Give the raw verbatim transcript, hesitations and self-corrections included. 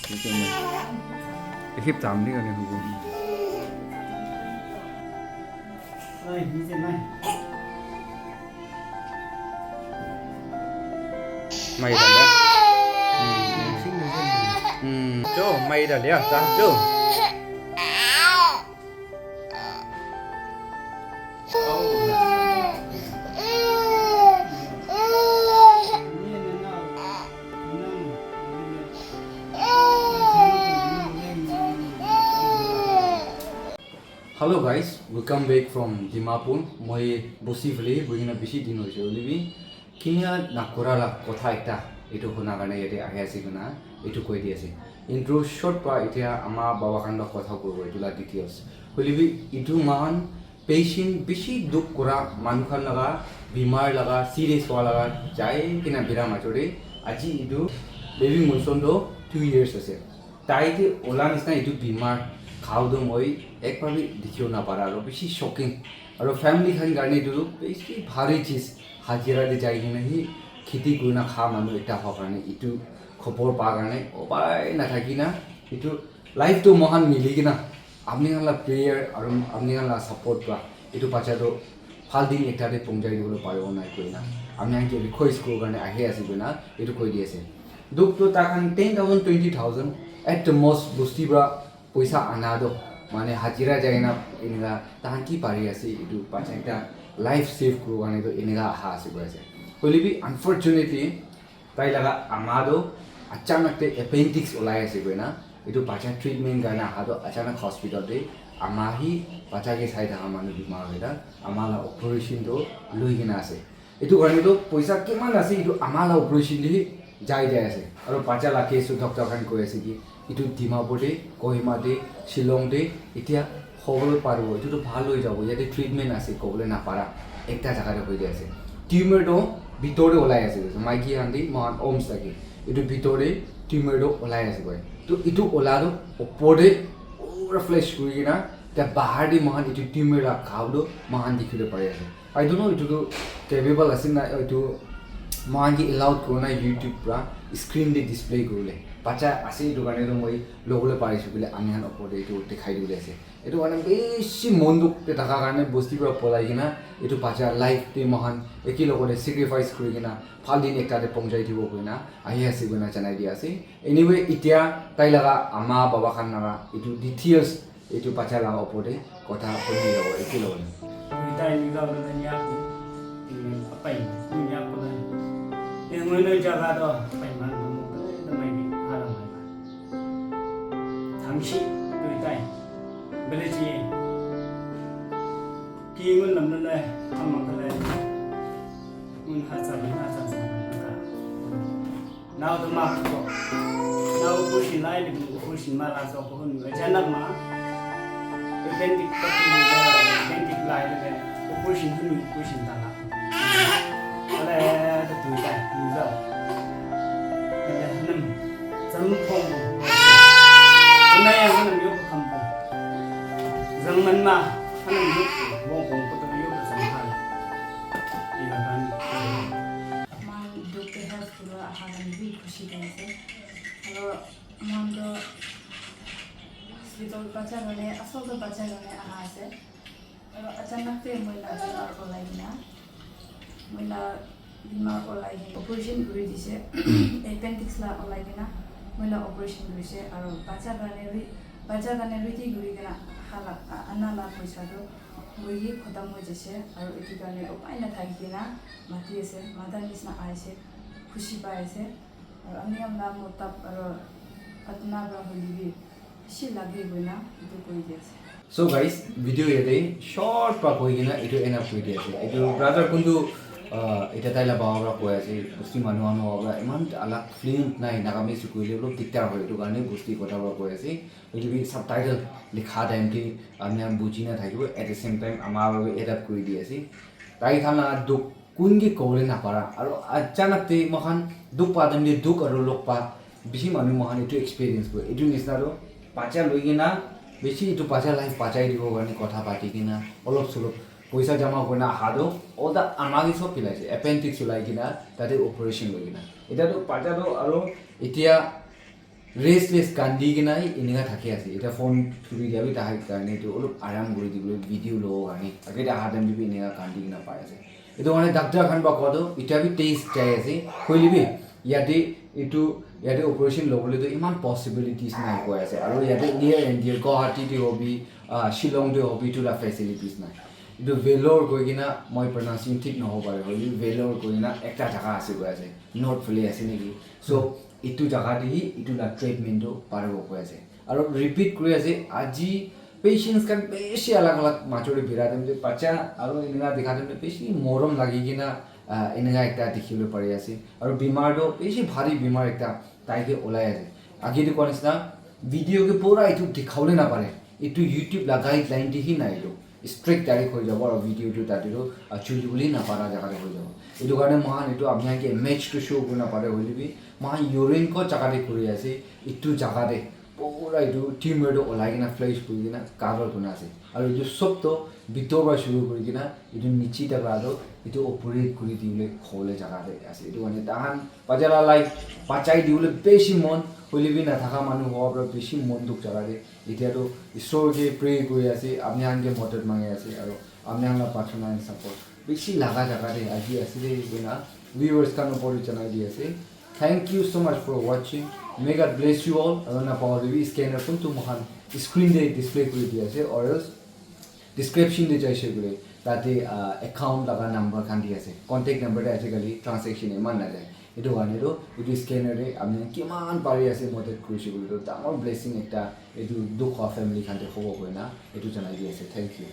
Ekip tam di kani hubo. Mai da ya. Hmm. Hmm. Jo, mai da ya. Ta jo. Hello guys, welcome back from Dimapur. Moi bosti phale bohi kena bishi din hoise hoile bi kinia nakura la kotha ekta etu huna karne yate ahi ase koina etu koi di ase. Intro short pa etia ama baba khan la kotha kuribo etu la details. Hoile bi etu mohan patient bishi dukh kura manu khan laga bimar laga serious hua laga jai kena bira major te aji etu baby Molson toh two years ase. Tai ke ola nisna etu bimar khao tu moi ek bar bhi dikhibo na para aro bishi shocking aro family khan karne etu tu bishi bhari cheez hajira te jai kena hi kheti kurina kha manu ekta hua karne etu khobor pa karne upai na thaki na etu life tu mohan mili kena apni khan la prayer aro apni khan la support pra etu bacha tu bhal din ekta te pongjai dibole paribo nai koina ami khan ke request kuri karne ahi ase koina etu koi di ase. Duk tu takhan ten thousand, twenty thousand at the most bosti pra poisa ana do mane hajira jai na enika takhan ki pari ase etu bacha ekta life save kuri karne tu enika aha ase koi ase. Hoile bi unfortunately tai laga ama tu achanak te appendix olai ase koina etu bacha treatment karne aha tu achanak hospital te ama hi bacha ke sai thaka manu bimar hoina ama la operation tu lui kena ase. Etu karne tu poisa kiman ase etu ama la operation te hi jai jai ase. Aro bacha la case tu doctor khan koi ase ki etu Dimapur te, Kohima te, Shillong te etia hobole paribo. Etu tu bhal hoi jabo. Yate treatment ase kobole na para ekta jaga te hoi jai ase. Tumor tu bitor te olai ase koise. Maiki khan te mohan oms thake. Etu bitor te tumor tu olai ase koi. To etu ola tu opor te pura flash kuri kena ta bahar te mohan etu tumor la ghao tu mohan dikhi bole pari ase. I don't know etu tu capable ase na etu mohan ke allowed kuri na YouTube pra screen te display kuri bole. Bacha ase etu karne tu moi lobole pari ase koile ami khan opor te etu dikhai dibole ase. Etu karne bishi mon dukh te thaka karne bosti pra polai kena etu bacha life te mohan eke logote sacrifice kuri kena bhal din ekta te pongjai dibo koina ahi ase koina janai di ase. Anyway, etia tai laga ama baba khan laga etu details etu bacha laga opor te kotha huni jabo eke logote. Duita ni ga lo nya ko. Apai ni nya ko na. Ni ngoi no jaga do apai man no ko na mai ni hala mai. Thangshi duita. Bele ji. Ki ngun nam na na, amang ka na. Ngun ha sa na ha sa sa na ka. Now the ma ko. Now ko shi lai ni ko shi ma la so ko hun ga ja na ma. Ko ben di ko shi ma ben di lai ni ko shi hun ko shi ta la. Ale ta tu ta ni za. Ale nam. Zam phong. Na ya nam yo ko kam. Zam man ma. Nam yo ko ko ko to yo ko zam ha. Ina ban. Mohan duk te help kuribo aha karne bi khushi pai ase. Aro mohan toh hospital bacha karne, asol toh bacha karne aha ase. Aro achanak te moi la bimar olai kena, moi la bimar olai kena operation kuri dise, appendix la olai kena, moi la operation kurise. Aro bacha karne re-, bacha karne ready kuri kena aha la, a-, ana la poisa toh moi he khotom hoi jaise. Aro etu karne upai na thaki kena mati ase, mata nisna aise, khushi pai ase. Aru ami khan la mota aru atna para hoile bi bishi lage koina etu koi di ase. So guys, video yate short para koi kena etu end up koi di ase. Etu brother kuntu, ah, eta tai la baba para koi ase, bosti manu khan para eman alak fluent nai, Nagamese koile olop diktar hoi, etu karne bosti kotha para koi ase. Etu bi subtitle likha time te ami khan buji na thakibo, at the same time ama para bi adapt koi di ase. Tai khan la dukh kun ke kobole napara. Aru achanak te moikhan dukh pa time te dukh aru log pa bishi manu moikhan etu experience kore. Etu nisna toh bacha loi kena bishi etu bacha life bachai dibo karne kotha pati kena olop solop poisa jama kurina aha toh olta ama ke sob pilai ase. Appendix ulai kena tate operation loi kena. Eta toh bacha toh aru etia Restless kandi kena hi enika thaki ase. Eta phone churi dia bi tahai karne etu olop aram kuri dibole, video lobo karne. Age ta aha time te bi enika kandi kena pai ase. Etu karne doctor khan para koa toh eta bi test jai ase. Hoile bi yate etu, yate operation lobole toh iman possibilities nai koi ase. Aru yate near and dear Guwahati te hobi, ah, Shillong te hobi, etu la facilities nai. Etu Vellore koi kena, moi pronouncing thik nahobo pare, hoile Vellore koi kena ekta jaga ase koi ase, north phale ase naki. So etu jaga te hi etu la treatment toh paribo koi ase. Aru repeat kuri ase, aji patients khan bishi alag alag major te bira time te bacha aru enika dikha time te bishi morom lagi kena, ah, enika ekta dikhi bole pari ase. Aru bimar toh bishi bhari bimar ekta tai ke olai ase. Age te koa nisna video ke pura etu dikhabole na pare. Etu YouTube la guideline te hi nai etu. Strict direct hoi jabo aru video tu tate tu, ah, chuli bole na para jaga te hoi jabo. Etu karne moikhan etu apni khan ke image tu show kuri na pare hoile bi moikhan urine ko jaga te kuri ase. Etu jaga te pura etu tumor tu olai kena flash kuri kena cover kurina ase. Aru etu sob tu bitor para shuru kuri kena etu niche tak la tu etu operate kuri dibole khole jaga te ase. Etu karne tahan bacha la life bachai dibole bishi mon, hoile bi nathaka manu howa para bishi mon dukh jaga te. Etia tu Isor ke pray kuri ase, apni khan ke madad mangi ase, aru apni khan la prarthana and support bishi laga jaga te ahi ase de kena viewers khan opor te janai di ase. Thank you so much for watching. May God bless you all. Aru na pahori bi scanner kuntu moikhan screen te display kuri di ase, or else description te jaise koile tate, ah, account laga number khan di ase. Contact number te ajikali transaction iman najai. Etu karne tu etu scanner te apni khan kiman pari ase madad kurise koile tu dangor blessing ekta etu dukh howa family khan te hobo koina etu janai di ase. Thank you.